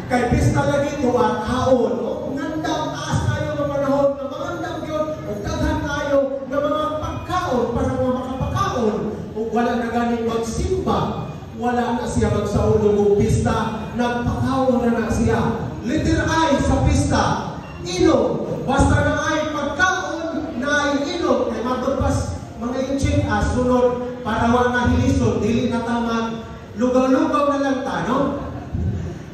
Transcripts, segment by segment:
Kay pista lagi to ang kaon, no? Ngandam, taas kayo nga panahon nga mangandam gyud og daghan kayo nga mga pagkaon para nga makapakaon. Ug wala na gani magsimba, wala na siya magsaulog og pista, nagpakaon na na siya. Letter I sa pista, inom. Basta na ay pagkaon na ay inom kay matod pas mga inchik sunod para wa na hilison, dili na tamag lugaw-lugaw na lang ta, no?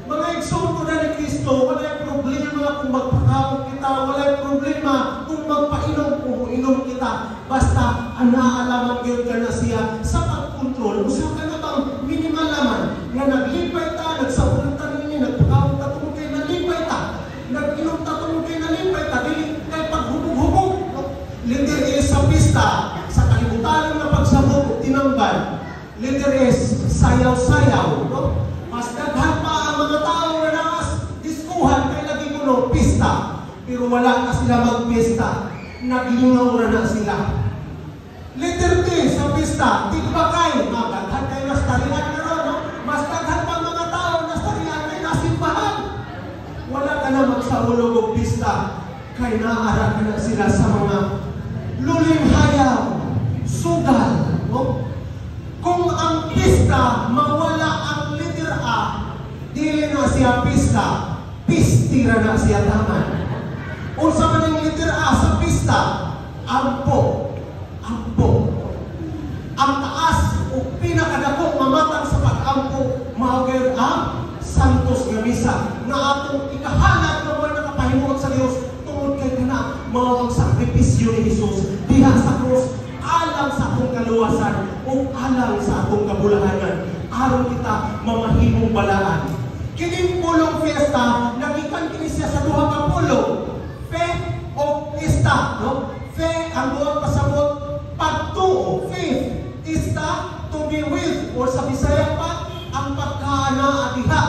Mga igsoon ko na ni Kristo, walay problema kung magpakaon kita, walay problema kung magpainom, kung inom kita. Basta anaa lamang gyud ka na siya sa pagkontrol. Usa ka na bang minimal laman nga naglipay ta, nagsaulog ta ninyo, nagpakaon ta tungod kay nalipay ta, nag-inom ta tungod kay nalipay ta, dili kay paghubog-hubog. No? Letter S sa pista, sa kalibutan nga pagsabot o tinambal. Letter S, sayaw-sayaw. No? Mas daghan pa ang mga tao nga naas diskuhan kay lagi kuno pista. Pero wala na sila magpista. Naglingaw ra na sila. Letter T sa pista, tigbakay. Magdaghan kay mas tarian karon, no? Mas daghan pa mga tao na tarian kay nasimbahan. Wala ka na magsaulog og pista kay naara ka na sila sa mga luling hayaw, sugal, no? Kung ang pista mawala ang letter A, dili na siya pista, pistira na siya taman. Unsa man ang letter A sa pista? Ampo. Ampo. Ang taas o pinakadako mamatang sa pag-ampo mao gyud ang Santos nga Misa nga atong ikahalad nga mo'y nakapahimuot sa Dios tungod kay kana mao ang sakripisyo ni Jesus diha sa krus alang sa atong kaluwasan o alang sa atong kabulahanan aron kita mamahimong balaan. Kining pulong fiesta, nagikan kini siya sa duha ka pulong, fe o ista, no? Fe ang buot pasabot pagtuo, faith, ista, to be with, or sa Bisaya pa ang pagkaanaa diha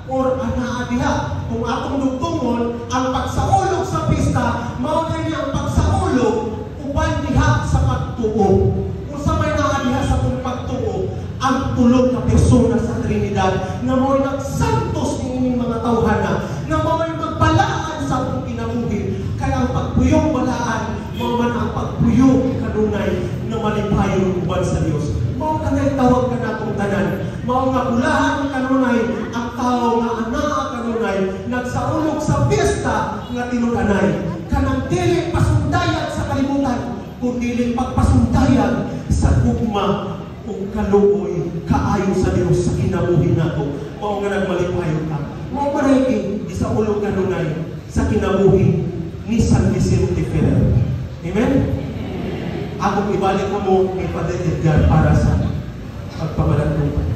or anaa diha. Kung atong dugtungon ang pagsaulog sa pista, mao na niya ang pagsaulog uban diha sa pagtuo. Unsa may naa diha sa atong pagtuo? Ang tulo ka persona sa Trinidad nga mao'y nagsantos niining mga tawhana nga mao'y magbalaan sa atong kinabuhi. Kay ang pagpuyong balaan mao man ang pagpuyong kanunay na malipayon uban sa Dios. Mao kanay tawag kanatong tanan, mao nga bulahan kanunay ang tao nga anaa kanunay nagsaulog sa piyesta nga tinud-anay, kanang dili pasundayag sa kalibutan kun dili pagpasundayag sa gugma ug kaluoy kaayo sa Dios sa kinabuhi nato. Mao nga nagmalipayon ka, mao man ay gisaulog kanunay sa kinabuhi ni San Vicente Ferrer. Amen. Akong ibalik ko mo kay Padre Edgar para sa pagpamalandong.